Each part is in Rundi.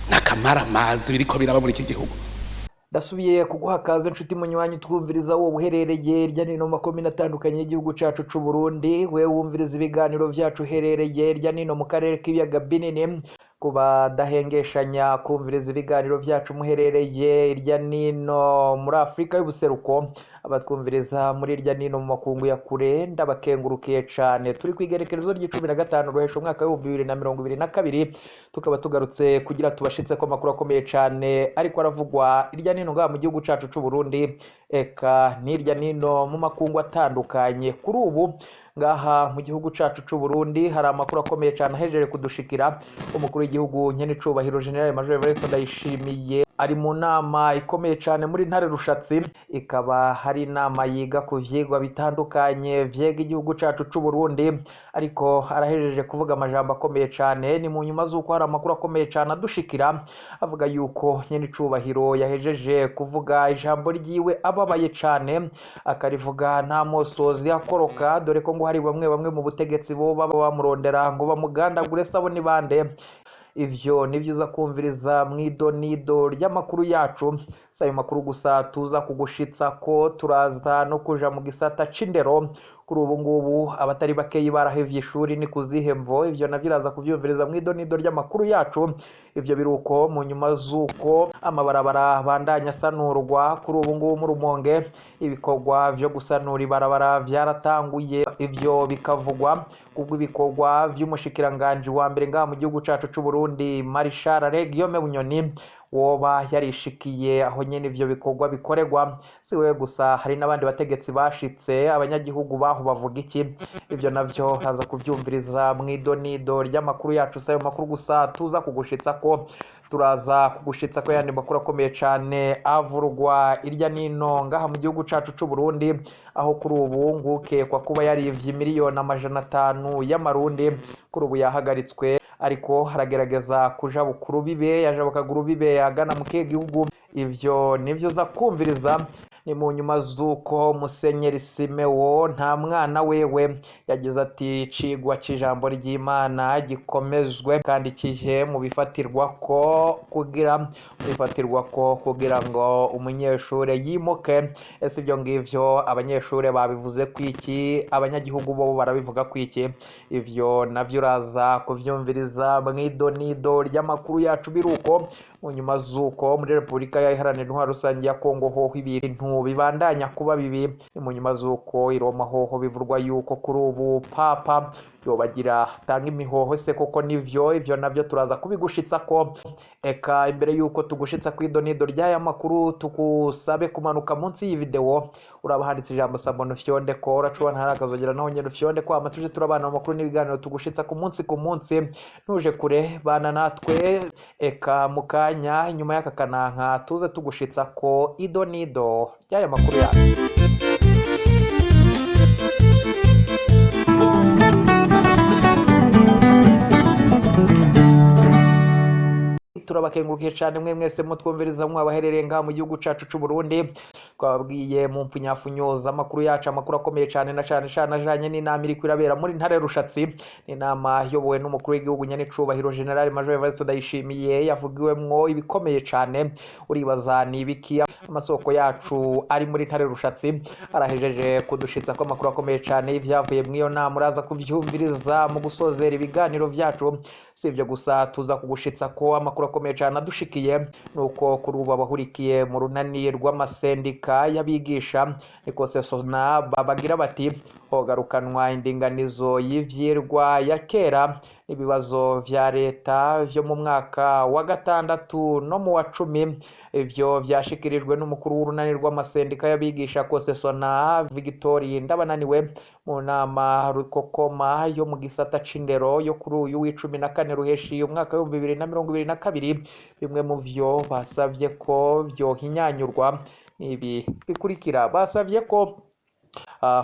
N'akamaramazi biriko biraba muri iki gihugu. Ndasubiye kuguha kaze nshuti munywanyi twumviriza wowe uherereye hirya no hino mu makomine atandukanye y'igihugu cacu c'u Burundi, wewe wumviriza ibiganiro vyacu uherereye hirya no hino mu karere k'ibiyaga binini, kuba dahengeshanya kumviriza ibiganiro vyacu muherereye hirya nino muri Afrika y'ubuseruko, abatwumviriza muri hirya nino mu makungu ya kure, ndabakengurukiye cane. Turi kw'igerekerezo ry'icumi na gatanu ruhesha umwaka w'2022, tukaba tugarutse kugira tubashitse ko amakuru akomeye cane ariko aravugwa hirya nino ngaha mu gihugu cacu c'u Burundi, eka n'irya nino mu makungu atandukanye. Kuri ubu ngaha mu gihugu cacu c'u Burundi hari amakuru akomeye cane ahejeje kudushikira. Umukuru w'igihugu nyenicubahiro General Major Evariste Ndayishimiye ari mu nama ikomeye cane muri Ntare Rushatsi, ikaba hari inama yiga ku vyigwa bitandukanye vyega igihugu cacu c'u Burundi, ariko arahejeje kuvuga amajambo akomeye cane. Ni mu nyuma z'uko hari amakuru akomeye cane adushikira avuga yuko nyenicubahiro yahejeje kuvuga ijambo ryiwe ababaye cane, akarivuga nta mosozi akoroka, dore ko ngo hari bamwe bamwe mu butegetsi bo baba bamurondera ngo bamugandagure. Sabo ni bande? Ivyo ni vyiza kumviriza mw'idonido ry'amakuru yacu. Si ayo makuru gusa tuza kugushitsa ko turaza no kuja mu gisata c'indero. Kuri ubu ngubu abatari bakeyi barahevye ishuri, ni kuzihe mvo? Ivyo navyo iraza kuvyumviriza mw'idonido ry'amakuru yacu. Ivyo biruko mu nyuma z'uko amabarabara bandanya asanurwa. Kuri ubu ngubu mu Rumonge ibikorwa vyo gusanura ibarabara vyaratanguye, ivyo bikavugwa kubw'ibikorwa vy'umushikiranganji wa mbere ngaha mu gihugu cacu c'u Burundi, Marshal Guillaume Bunyoni, woba yarishikiye aho nyene ivyo bikorwa bikorerwa. Si wewe gusa, hari n'abandi bategetsi bashitse. Abanyagihugu baho bavuga iki? Ivyo navyo haza kuvyumviriza mw'idonido ry'amakuru yacu. Si ayo makuru gusa tuza kugushitsa ko turaza kugushitsa ko yandi makuru akomeye cane avurwa irya nino ngaha mu gihugu cacu c'u Burundi, aho kuri ubu ngukekwa kuba yarivye miliyoni 500 y'amarundi kuri ubu yahagaritswe, ariko haragerageza kuja bukuru bibe yajabuka bibe agana mu kihe gihugu? Ivyo nivyo uza kumviriza. Ni mu nyuma z'uko Musenyeri Simewo nta mwana wewe yagize ati icigwa c'ijambo ry'Imana gikomezwe kandi kije mu bifatirwa ko kugira mu bifatirwa ko kugira ngo umunyeshure yimuke. Ese ibyo ngivyo abanyeshure babivuze kwiki? Abanyagihugu bo barabivuga kwiki? Ivyo navyo uraza kuvyumviriza mw'idonido ry'amakuru yacu. Biruko mu nyuma z'uko muri Repubulika Iharanira Intwaro Rusange ya Kongo hoho ibintu bibandanya kuba bibi. Ni mu nyuma z'uko i Roma hoho bivurwa yuko kuri ubu Papa yobagira tanga imihoho. Se koko nivyo? Ivyo navyo turaza kubigushitsa ko. Eka imbere yuko tugushitsa kw'idonido ry'aya makuru, tukusabe kumanuka munsi y'iyi video, uraba handitse ijambo s'abonner, ufyonde ko uracubona hari akazogera, naho nyene ufyonde ko, hama tuje turabana mu makuru n'ibiganiro tugushitsa ku munsi ku munsi. Ntuje kure, bana natwe. Eka mu kanya inyuma y'aka kananka tuze tugushitsa ko idonido ry'aya makuru yacu. Turabakengurukiye cane mwe mwese mutwumviriza mwabaherereye ngaha mu gihugu cacu c'u Burundi. Twababwiye mu mpfunyafunyo z'amakuru yacu amakuru akomeye cane, na cane cane ajanye n'inama iriko irabera muri Ntare Rushatsi. Ni inama iyobowe n'umukuru w'igihugu nyenicubahiro General Major Evariste Ndayishimiye, yavugiwemwo ibikomeye cane. Uribaza ni ibiki? Amasoko yacu ari muri Ntare Rushatsi arahejeje kudushitsa ko amakuru akomeye cane y'ivyavuye mw'iyo nama, uraza kuvyumviriza mu gusozera ibiganiro vyacu. Si ivyo gusa tuza kugushitsa ko amakuru akomeye cane adushikiye nuko kuri ubu abahurikiye mu runani rw'amasendika y'abigisha Nikosesona babagira bati hogarukanwa indinganizo y'ivyirwa ya kera n'ibibazo vya leta vyo mu mwaka wa gatandatu no mu wa 10. Ivyo vyashikirijwe n'umukuru w'urunani rw'amasendika y'abigisha Kosesona, Victoria Ndabananiwe, mu nama rukokoma yo mu gisata c'indero yo kuri uyu w'icumi na kane ruheshi umwaka w'2022. Bimwe mu vyo basavye ko vyohinyanyurwa nibi bikurikira: basavye ko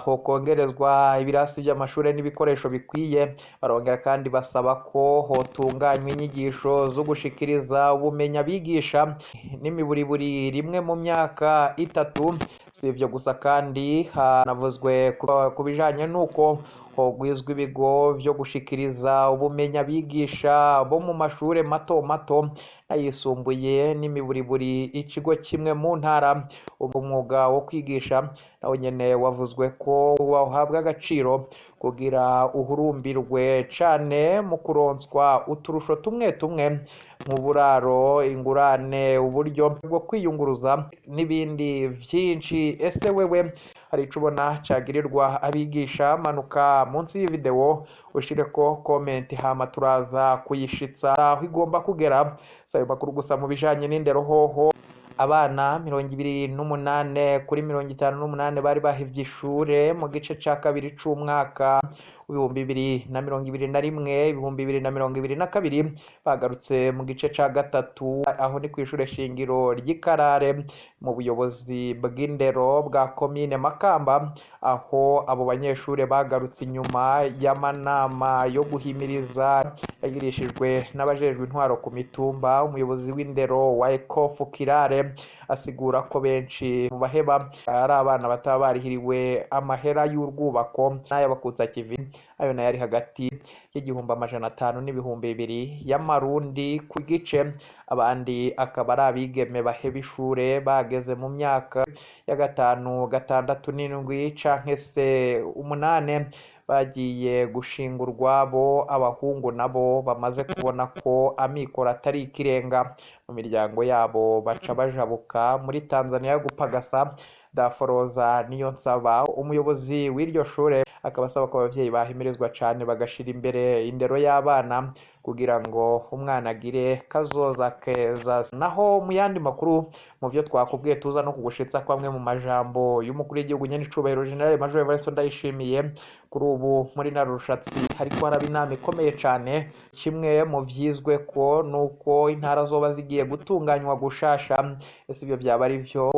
hokongerezwa ibirasi by'amashuri n'ibikoresho bikwiye. Barongera kandi basaba ko hotunganywa inyigisho zo gushikiriza ubumenyi abigisha n'imiburiburi rimwe mu myaka 3. Si ibyo gusa kandi, hanavuzwe ku bijanye n'uko Hogwizwa ibigo vyo gushikiriza ubumenyi abigisha bo mu mashure mato mato n'ayisumbuye n'imiburiburi ikigo kimwe mu ntara. Umwuga wo kwigisha nawo nyene wavuzwe ko wahabwa agaciro kugira uhurumbirwe cane mu kuronswa uturusho tumwe tumwe nk'uburaro, ingurane, uburyo bwo kwiyunguruza n'ibindi vyinshi. Ese wewe hari ico ubona cagirirwa abigisha? Manuka munsi y'ivideo ushireko comment, hama turaza kuyishitsa aho igomba kugera. Si ayo makuru gusa mu bijanye n'indero hoho abana 28 kuri 58 bari bahevye ishure mu gice ca kabiri c'umwaka 2021 2022 bagarutse mu gice ca gatatu, aho ni kw'ishure shingiro ry'Ikarare mu buyobozi bw'indero bwa komine Makamba, aho abo banyeshure bagarutse inyuma y'amanama yo guhimiriza yagirishijwe n'abajejwe intwaro ku mitumba. Umuyobozi w'indero wa Ecofu Kirare asigura ko benshi mu baheba ari abana bataba barihiriwe amahera y'urwubako n'ay'abakutsakivi, ayo nayo ari hagati y'1500 n'2000 y'amarundi ku gice. Abandi akaba ari abigeme baheba ishure bageze mu myaka ya 5, 6 n'7 canke se 8, bagiye gushinga urwabo. Abahungu nabo bamaze kubona ko amikoro atari ikirenga mu miryango yabo baca bajabuka muri Tanzania gupagasa. Daforoza Niyonsaba, umuyobozi w'iryo shure, akaba asaba ko abavyeyi bahimirizwa cane bagashira imbere indero y'abana kugira ngo umwana agire kazoza keza. Naho mu yandi makuru mu vyo twakubwiye tuza no kugushitsa kwamwe mu majambo y'umukuru w'igihugu nyenicubahiro General Major Evariste Ndayishimiye, kuri ubu muri Narurushatsi hariko haraba inama ikomeye cane. Kimwe mu vyizwe ko nuko intara zoba zigiye gutunganywa gushasha. Ese ivyo vyaba ari vyo?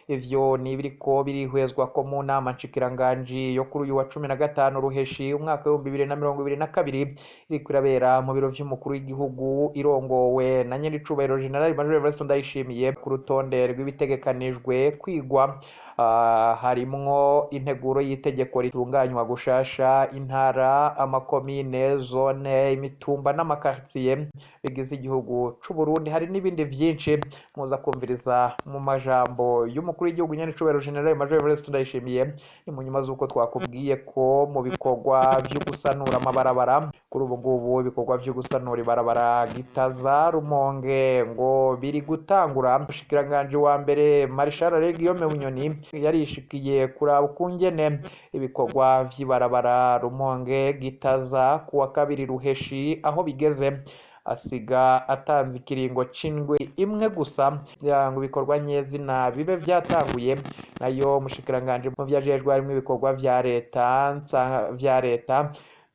Ivyo ni ibiriko birihwezwa ko mu nama nshikiranganji yo kuri uyu wa 15 Ruheshi umwaka 2022 iriko irabera mu biro vy'umukuru w'igihugu irongowe na nyenicubahiro General Major Evariste Ndayishimiye. Ku rutonde rw'ibitegekanijwe kwigwa harimwo integuro y'itegeko ritunganywa gushasha intara, amakomine, zone, imitumba n'amakartiye bigize igihugu c'u Burundi. Hari n'ibindi vyinshi muza kumviriza mu majambo y'umukuru w'igihugu nyenicubahiro General Major Evariste Ndayishimiye. Ni mu nyuma z'uko twakubwiye ko mu bikorwa vyo gusanura amabarabara kuri ubu ngubu ibikorwa vyo gusanura ibarabara Gitaza Rumonge ngo biri gutangura. Umushikiranganji wa mbere Marshal Guillaume Bunyoni yarishikiye kuraba ukungene ibikorwa vy'ibarabara Rumonge Gitaza kuwa 2 Ruheshi aho bigeze, asiga atanze ikiringo c'indwi imwe gusa kugira ngo ibikorwa nyezina bibe vyatanguye. Nayo umushikiranganji mu vyajejwe harimwo ibikorwa vya leta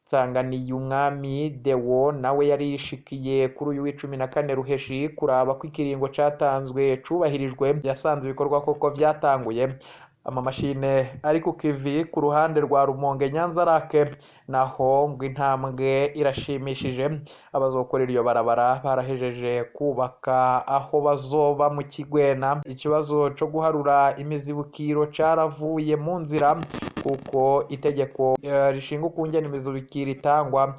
Nsanganiye Umwami Deo nawe yarishikiye kuri uyu w'14 Ruheshi kuraba ko ikiringo catanzwe cubahirijwe. Yasanze ibikorwa koko vyatanguye, amamashine ari ku kivi ku ruhande rwa Rumonge Nyanza-Lac, naho ngo intambwe irashimishije. Abazokorera iyo barabara barahejeje kubaka aho bazoba mu Kigwena. Ikibazo co guharura imizibukiro caravuye mu nzira kuko itegeko rishinga ukungene imizibukiro itangwa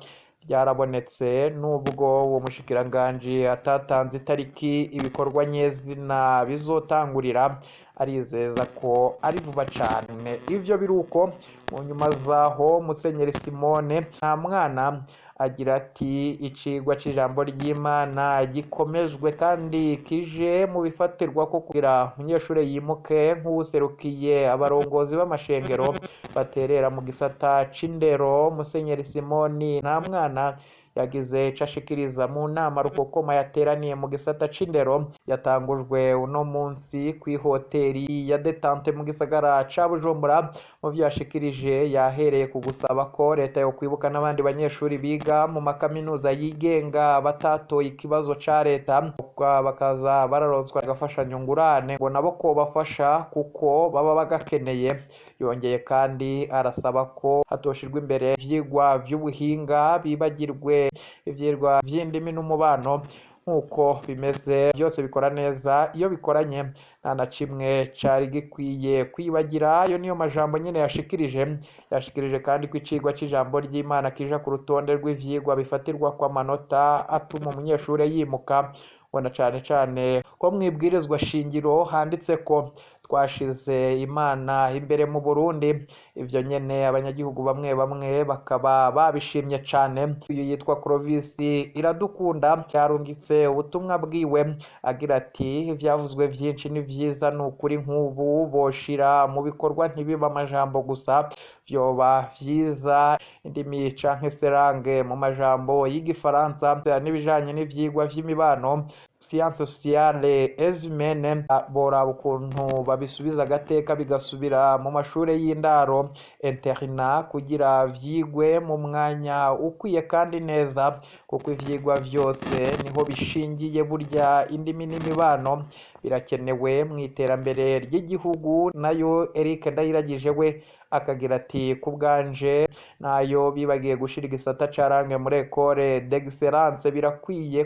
ryarabonetse, nubwo uwo mushikiranganji atatanze itariki ibikorwa nyezina bizotangurira, arizeza ko ari vuba cane. Ivyo biruko mu nyuma zaho Musenyeri Simone Ntamwana agira ati icigwa c'ijambo ry'Imana gikomejwe kandi kije mu bifatirwa ko kugira umunyeshure yimuke nk'uwuserukiye abarongozi b'amashengero baterera mu gisata c'indero. Musenyeri Simoni Ntamwana yagize ico ashikiriza mu nama rukokoma yateraniye mu gisata c'indero yatangujwe uno munsi kw'ihoteri ya Detente mu gisagara ca Bujumbura. Mu vyo yashikirije yahereye ku gusaba ko leta yo kwibuka n'abandi banyeshuri biga mu makaminuza yigenga batatoye ikibazo ca leta bakaza bararonswa agafashanyo ngurane ngo nabo ko bafasha kuko baba bagakeneye. Yongeye kandi arasaba ko hatoshirwa imbere ivyigwa vy'ubuhinga bibagirwe ivyigwa vy'indimi n'umubano Nk'uko bimeze byose bikora neza iyo bikoranye, nta na kimwe cari gikwiye kwibagira. Ayo niyo majambo nyene yashikirije. Yashikirije kandi ko icigwa c'ijambo ry'Imana kija ku rutonde rw'ivyigwa bifatirwa kw'amanota atuma umunyeshure yimuka, ngo na cane cane ko mw'ibwirizwa shingiro handitse ko twashize Imana imbere mu Burundi. Ivyo nyene abanyagihugu bamwe bamwe bakaba babishimye cane. Uyu yitwa Clovis Iradukunda yarungitse ubutumwa bwiwe agira ati: ivyavuzwe vyinshi ni vyiza, ni ukuri, nk'ubu boshira mu bikorwa ntibibe amajambo gusa, vyoba vyiza indimi canke se langue mu majambo y'igifaransa n'ibijanye n'ivyigwa vy'imibano, science sociale et humaine, boraba ukuntu babisubiza agateka bigasubira mu mashure y'indaro, internat, kugira vyigwe mu mwanya ukwiye kandi neza, kuko ivyigwa vyose niho bishingiye. Burya indimi n'imibano birakenewe mu iterambere ry'igihugu. Nayo Eric Ndayiragije we akagira ati: ku bwanje nayo bibagiye gushira igisata ca langue muri école d'excellence, birakwiye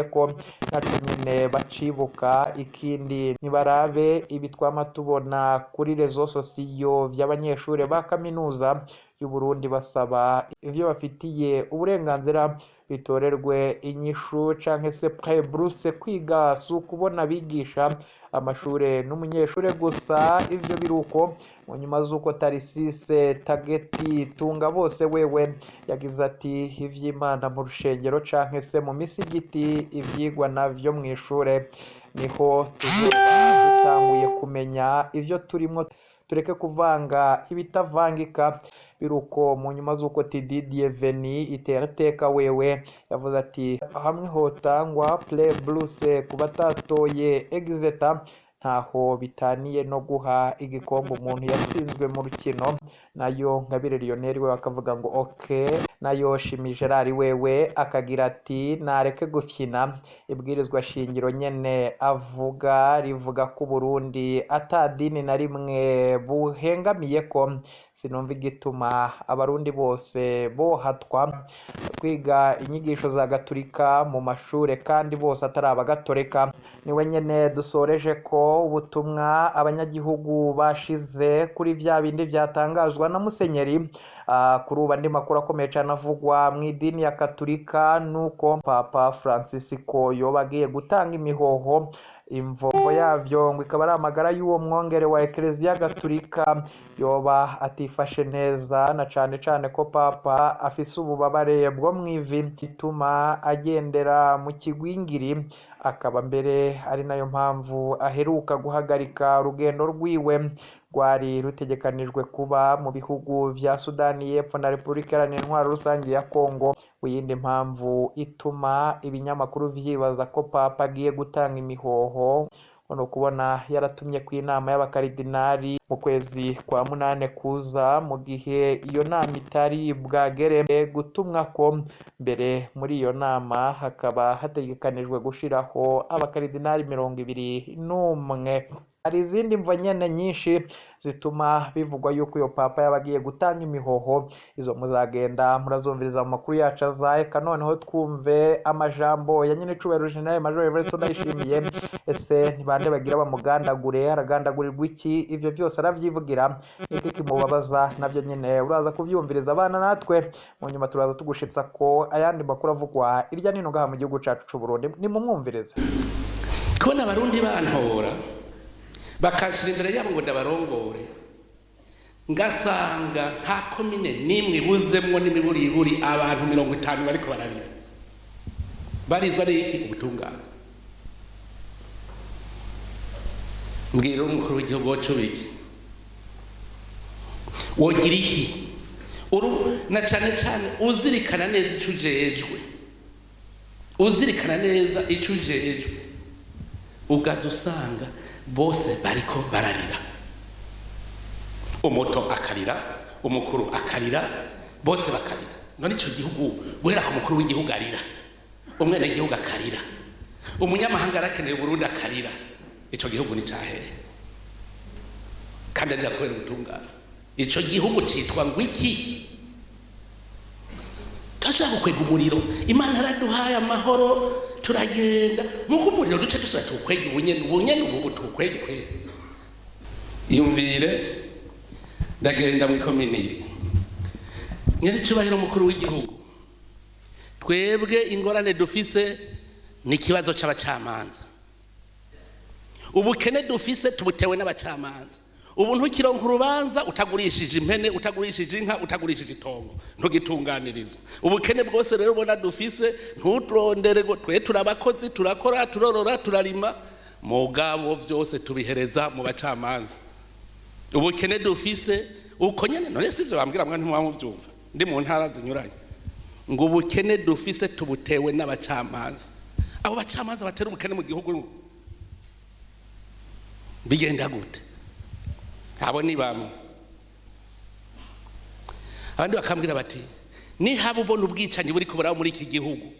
ko naco nyene bacibuka. Ikindi, nibarabe ibi twama tubona kuri réseaux sociaux vy'abanyeshure ba kaminuza y'u Burundi basaba ivyo bafitiye uburenganzira bitorerwe inyishu canke se prêt-bourse. Kwiga si ukubona abigisha, amashure n'umunyeshure gusa. Ivyo biruko mu nyuma z'uko Tarisise Tageti Tunga bose wewe yagize ati: ivy'Imana mu rushengero canke se mu misigiti, ivyigwa navyo mw'ishure, niho tuzoba dutanguye kumenya ivyo turimwo, tureke kuvanga ibitavangika. Biruko mu nyuma z'uko Tidi Dieveni itera teka wewe yavuze ati: hamwe hotangwa prêt-bourse ku batatoye exeta, ntaho bitaniye no guha igikombe umuntu yatsinzwe mu rukino. Nayo Ngabire Lionel we bakavuga ngo ok. Nayo Shimi Gerard wewe akagira ati: nareke gufyina, ibwirizwa shingiro nyene avuga rivuga ko Burundi ata dini na rimwe buhengamiye, ko sinumva igituma abarundi bose bohatwa kwiga inyigisho za gaturika mu mashure kandi bose atari abagatolika. Niwe nyene dusoreje ko ubutumwa abanyagihugu bashize kuri vya bindi vyatangazwa na musenyeri. Kuri ubu andi makuru akomeye cane avugwa mu idini ya katolika nuko Papa Francisco yoba agiye gutanga imihoho. Imvo yavyo ngo ikaba ari amagara y'uwo mwongere wa Ekereziya Gaturika yoba atifashe neza, na cane cane ko Papa afise ububabare bwo mw'ivi bituma agendera mu kigwingiri, akaba mbere ari nayo mpamvu aheruka guhagarika urugendo rwiwe rwari rutegekanijwe kuba mu bihugu vya Sudani y'Epfo na Repubulika Iharanira Intwaro Rusange ya Kongo. Iyindi mpamvu ituma ibinyamakuru vyibaza ko Papa agiye gutanga imihoho ni ukubona yaratumye ku inama y'abakaridinari mu kwezi kwa munane kuza, mu gihe iyo nama itari bwagere gutumwa ko mbere. Muri iyo nama hakaba hategekanijwe gushiraho abakaridinari 21. Hari izindi mvo nyene nyinshi zituma bivugwa yuko iyo papa yaba agiye gutanga imihoho, izo muzagenda murazumviriza mu makuru yacu aza. Eka noneho twumve amajambo ya nyen'icubahiro General Major Evariste Ndayishimiye. Ese ni bande bagira bamugandagure? Aragandagurirwa iki? Ivyo byose aravyivugira. Niki kimubabaza? Navyo nyene uraza kuvyumviriza abana natwe. Mu nyuma turaza tugushitsa ko ayandi makuru avugwa irya nino ngaha mu gihugu cacu c'u Burundi. Nimumwumvirize. Kubona abarundi bantora bakashyira imbere yabo ngo ndabarongore, ngasanga nta komine n'imwe ibuzemwo n'imiburiburi abantu 50 bariko bararira, barizwa n'iki? Ubutungane. Mbwira umukuru w'igihugu wacu biki wogira iki? Uru na cane cane uzirikana neza ico ujejwe, uzirikana neza ico ujejwe, ugaza usanga bose bariko bararira, umuto akarira, umukuru akarira, bose bakarira. None ico gihugu, guhera ku mukuru w'igihugu arira, umwenegihugu akarira, umunyamahanga arakeneye Burundi akarira, ico gihugu ni cahere? Kandi arira kubera ubutungane. Ico gihugu citwa ngo iki? Turashaka gukwega umuriro. Imana yaraduhaye amahoro. Turagenda muko umuriro duce dusubira tuwukwege ubunyene, ubunyene ubu tuwukwege kwege. Yumvire, ndagenda mu ikomini, nyiricubahiro mukuru w'igihugu, twebwe ingorane dufise ni ikibazo c'abacamanza. Ubukene dufise tubutewe n'abacamanza. Ubu ntukironka urubanza utagurishije impene, utagurishije inka, utagurishije itongo, ntugitunganirizwa. Ubukene bwose rero ubona dufise, ntuturondere ngo twe turabakozi, turakora, turorora, turarima, mugabo vyose tubihereza mu bacamanza. Ubukene dufise uko nyene. None sivyo bambwira? Mwe ntimuba muvyumva, ndi mu ntara zinyuranye, ngo ubukene dufise tubutewe n'abacamanza. Abo bacamanza batera ubukene mu gihugu, bigenda gute? Abo ni bamwe. Abandi bakambwira bati: "Nihaba ubona ubwicanyi buri kuburaho muri iki gihugu,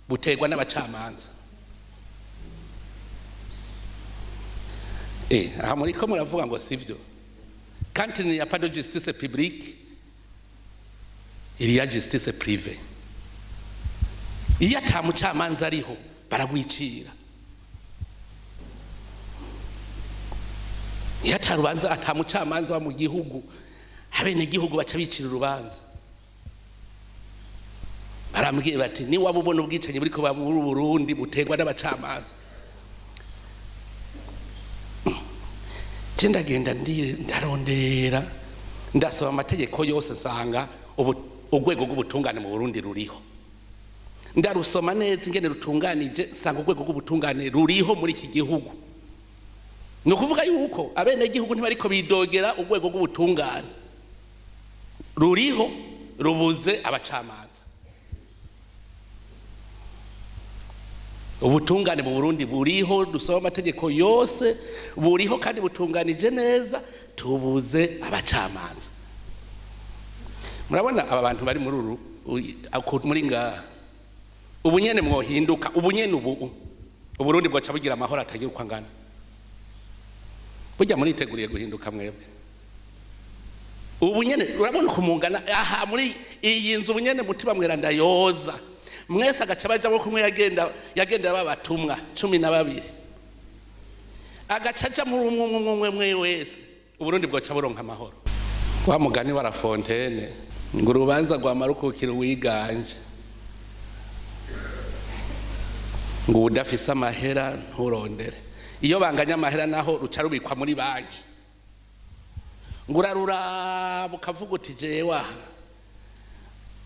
buterwa n'abacamanza." Aha muriko muravuga ngo sivyo? Quand il n'y a pas de justice publique, il y a justice privée. Iyo ata mucamanza ariho, baragwicira. Iyo ata rubanza, ata mucamanza wa mu gihugu, abenegihugu baca bicira urubanza. Barambwiye bati: "Niwaba ubona ubwicanyi buriko buba muri Burundi, buterwa n'abacamanza." Je ndagenda, ndarondera, ndasoma amategeko yose, nsanga urwego rw'ubutungane mu Burundi ruriho. Ndarusoma neza ingene rutunganije, nsanga urwego rw'ubutungane ruriho muri iki gihugu. Ni ukuvuga yuko abenegihugu ntibariko bidogera urwego rw'ubutungane, ruriho, rubuze abacamanza. Ubutungane mu Burundi buriho, dusoma amategeko yose, buriho kandi butunganije neza, tubuze abacamanza. Murabona aba bantu bari muri uru muri ngaha, ubu nyene mwohinduka, ubu nyene ubu Uburundi bwoca bugira amahoro atagira uko angana. Burya muriteguriye guhinduka mwebwe? Ubu nyene urabona uko mungana aha muri iyi nzu, ubu nyene Mutima Mweranda yoza mwese agaca bajamo kumwe yagenda yagendera babatumwa 12, agaca aja muri umwe umwe umwe umwe wese, Uburundi bwoca buronka amahoro. Wa mugani wa La Fontaine ngo: "Urubanza rwamara ukukira uwiganje", ngo udafise amahera nturondere. Iyo banganya amahera naho, ruca rubikwa muri banki, ngo uraruraba ukavuga uti: "Jewe aha."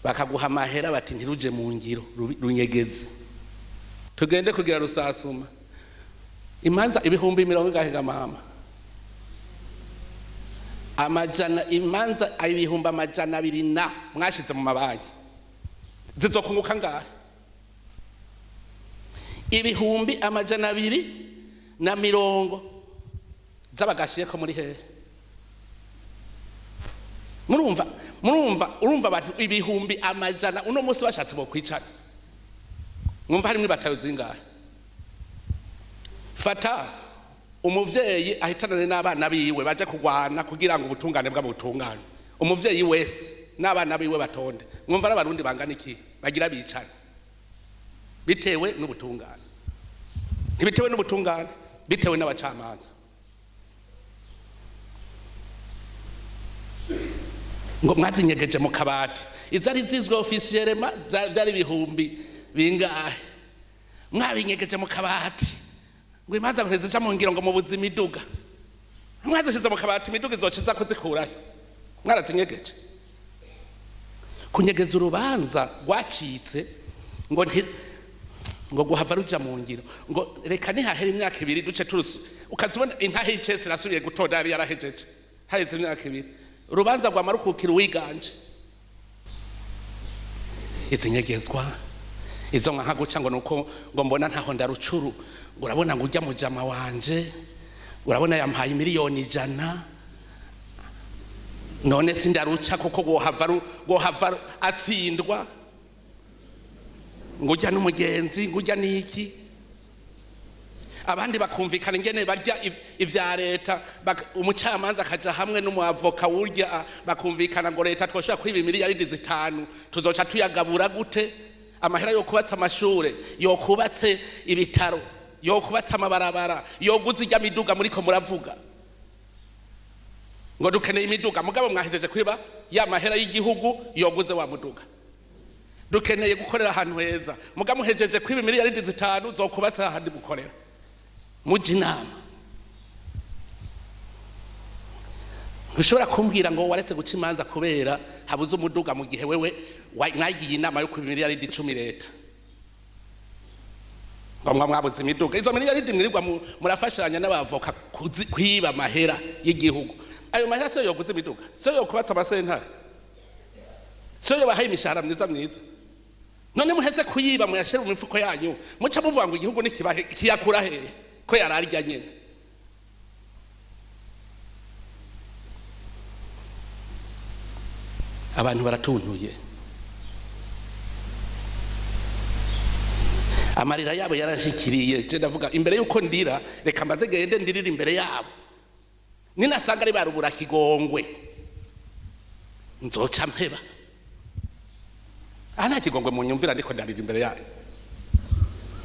Bakaguha amahera, bati: "Ntiruje mu ngiro, runyegeze." Tugende kugira rusasuma imanza ibihumbi mirongo ingahe ga mama? Amajana, imanza 200,000 na mwashize mu mabanki, zizokunguka ngahe? 240,000 z'abagashiyeko muri hehe? Murumva, urumva abantu ibihumbi amajana uno munsi bashatse bokwicana, mwumva harimwo ibatayo zingahe? Fata umuvyeyi ahitanane n'abana biwe baje kugwana kugira ngo ubutungane bwabo butungane, umuvyeyi wese n'abana biwe batonde, mwumva n'Abarundi bangana iki bagira bicane bitewe n'ubutungane? Ntibitewe n'ubutungane, bitewe n'abacamanza. Ngo mwazinyegeje mu kabati, izari zizwe officiellement byari ibihumbi bingahe? Mwabinyegeje mu kabati, ngo imanza ntizija mu ngiro, ngo mubuze imiduga. Mwazishize mu kabati, imiduga izoshiza kuzikurayo? Mwarazinyegeje. Kunyegeza urubanza rwacitse, ngo nti ngo guhava ruja mu ngiro, ngo reka nihahera imyaka 2 duce turusu, ukazibona intahe y'icese irasubiye gutonda yari yarahejeje haheze imyaka 2. Urubanza rwamara ukukira uwiganje. Izi nyegezwa izo nka guca, ngo nuko ngo mbona ntaho ndarucuru, ngo urabona ngo ujya mujama wanje, urabona yampaye 100,000,000, none sindaruca kuko gohava atsindwa, ngo ujya n'umugenzi, ngo ujya n'iki. Abandi bakumvikana ingene barya ivya leta, umucamanza akaja hamwe n'umuavoka wurya, bakumvikana ngo leta twoshobora kwiba 5 miliyaridi, tuzoca tuyagabura gute? Amahera yo kubatsa amashure, yo kubatse ibitaro, yo kubatsa amabarabara, yo guza ijya miduga muriko muravuga ngo dukeneye imiduga, mugabo mwahejeje kwiba ya mahera y'igihugu yoguze wa muduga. Dukeneye gukorera ahantu heza, mugabo muhejeje kwiba miliyaridi 5 zokubatsa ahandi mukorera. Mujye inama. Ntushobora kumbwira ngo waretse guca imanza kubera habuze umuduga, mu gihe wewe mwagiye inama yo kwiba miliyaridi 10 leta, ngo mwabuze imiduga. Izo miliyaridi mwirirwa murafashanya n'abavoka kwiba amahera y'igihugu, ayo mahera siyo yoguza imiduga? Siyo yokubatsa amasentare? Siyo yobahaye imishahara myiza myiza? None muheze kuyiba muyashyire mu mifuko yanyu, muca muvuga ngo igihugu nikibahe, kiyakura hehe ko yararya nyene? Abantu baratuntuye, amarira yabo yarashikiriye. Je ndavuga, imbere yuko ndira, reka mbaze gende ndirira imbere yabo. Ninasanga ari barubura kigongwe, nzoca mpeba. Aha nta kigongwe mu nyumvira ndiko ndarira imbere yanyu,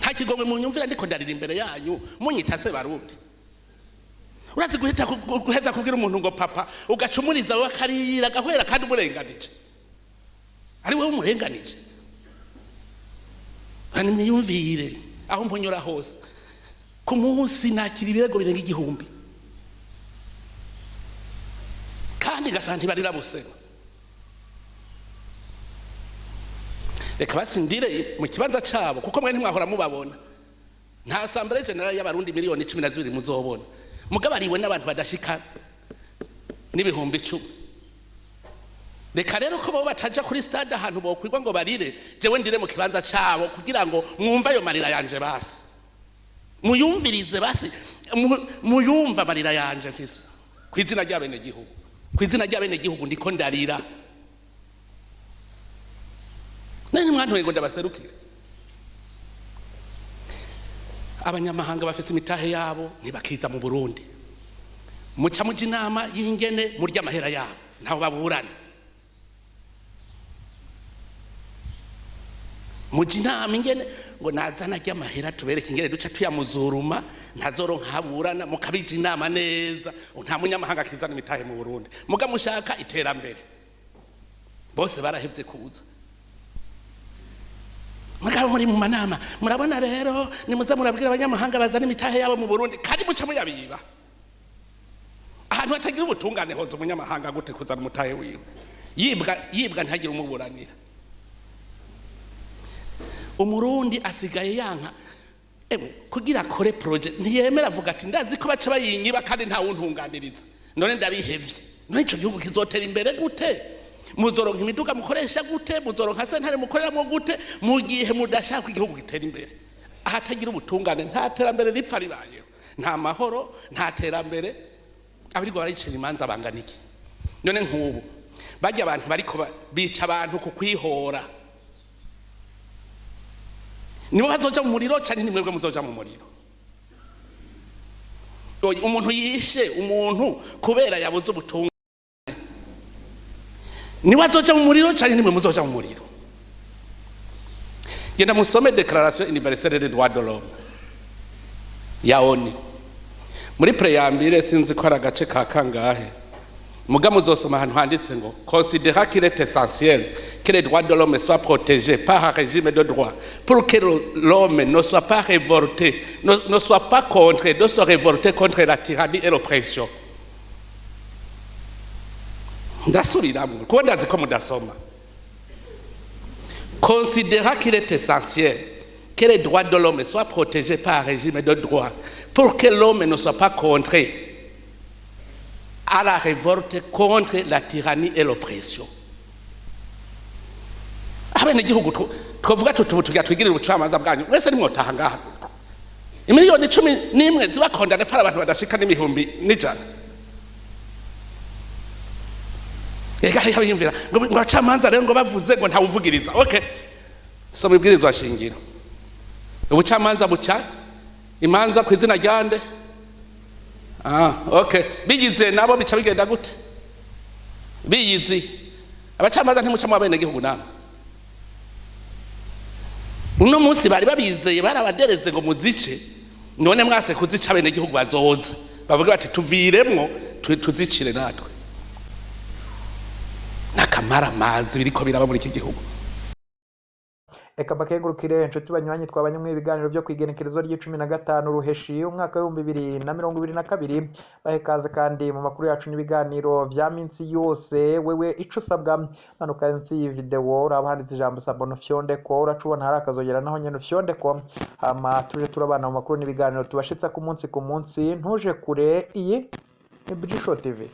nta kigongwe mu nyumvira ndiko ndarira imbere yanyu munyita se Barundi. Urazi guhita guheza kubwira umuntu ngo papa, ugacumuriza wowe, akarira agahwera, kandi umurenganije, ari wowe umurenganije. Kandi mwiyumvire, aho mpunyura hose ku munsi nakira ibirego birenga 1000, kandi gasanga ntibarira busema. Reka basindire mu kibanza cabo, kuko mwe ntimwahora mubabona. Nta assemblée générale y'Abarundi miliyoni 12 muzobona, mugabo ariwe n'abantu badashika n'10,000. Reka rero ko bo bataja kuri stade ahantu bokwigwa ngo barire, jewe ndire mu kibanza cabo kugira ngo mwumve ayo marira yanje, basi muyumvirize, basi muyumve amarira yanje mfise ku izina ry'abenegihugu. Ku izina ry'abenegihugu ndiko ndarira. None mwantoye ngo ndabaserukire. Abanyamahanga bafise imitahe yabo ntibakiza mu Burundi, muca muja inama y'ingene murya amahera yabo, ntaho baburana. Muja inama ingene ngo nazana arya amahera, tubereke ingene duca tuyamuzuruma, ntazoronka haburana. Mukabija inama neza, nta munyamahanga akizana imitahe mu Burundi. Muga mushaka iterambere, bose barahevye kuza. Mugabo muri mu manama, murabona rero, nimuza murabwira abanyamahanga bazana imitahe yabo mu Burundi, kandi muca muyabiba. Ahantu hatagira ubutungane hoza umunyamahanga gute kuzana umutahe wiwe? Yibwa, yibwa ntagire umuburanira. Umurundi asigaye yanka, emwe, kugira akore projet ntiyemera, avuga ati ndazi ko baca bayinyiba kandi nta wuntunganiriza, none ndabihevye. None ico gihugu kizotera imbere gute? Muzoronka imiduga mukoresha gute? Muzoronka sentare mukoreramo gute mu gihe mudashaka ko igihugu gitera imbere? Ahatagira ubutungane nta terambere ripfa ribayeho, nta mahoro, nta terambere. Abirirwa barayicira imanza bangana iki? None nk'ubu bajya abantu bariko bica abantu ku kwihora, nibo bazoja mu muriro canke ni mwebwe muzoja mu muriro? Oya, umuntu yishe umuntu kubera yabuze ubutungane, niwe azoja mu muriro canke nimwe muzoja mu muriro? Genda musome Déclaration universelle des droits de l'homme ya ONU, muri préambule, sinzi ko ari agace ka kangahe, muga muzosoma ahantu handitse ngo: "Considérant qu'il est essentiel que les droits de l'homme soient protégés par un régime de droit pour que l'homme ne soit pas révolté, ne soit pas contraint de se révolter contre la tyrannie et l'oppression." Ndasubiramwo kuko ndazi ko mudasoma. "Considérant qu'il est essentiel que les droits de l'homme soient protégés par un régime de droit pour que l'homme ne soit pas contraint à la révolte contre la tyrannie et l'oppression." Abenegihugu twovuga tuti ubu tugira twigirire ubucamanza bwanyu mwese, nimwotaha ngaha imiliyoni 11 zibakondane pari abantu badashika n'100,000. Ega hariho abiyumvira ngo abacamanza rero ngo bavuze ngo ntawuvugiriza. Okay, soma ibwirizwa shingiro. Ubucamanza buca imanza ku izina ryande? Ah, okay. Bigize nabo bica bigenda gute? Biyizi abacamanza, ntimuca mu abenegihugu namwe. Uno munsi bari babizeye, barabadereze ngo muzice. None mwase kuzica, bene gihugu bazoza bavuga bati: "Tuviremwo, tuzicire natwe." N'akamaramazi biriko biraba muri iki gihugu. Eka bakengurukire inshuti banywanyi twabanye mu ibiganiro byo kwigenekerezo ry'icumi na gatanu Ruheshi umwaka w'2022. Bahe kaze kandi mu makuru yacu n'ibiganiro vya minsi yose. Wewe ico usabwa, manuka munsi y'iyi video, uraba handitse ijambo "s'abonner", ufyondeko. Uracubona hari akazogera, naho nyene ufyondeko, hama tuje turabana mu makuru n'ibiganiro tubashitsa ku munsi ku munsi. Ntuje kure, iyi ni Bujisho TV.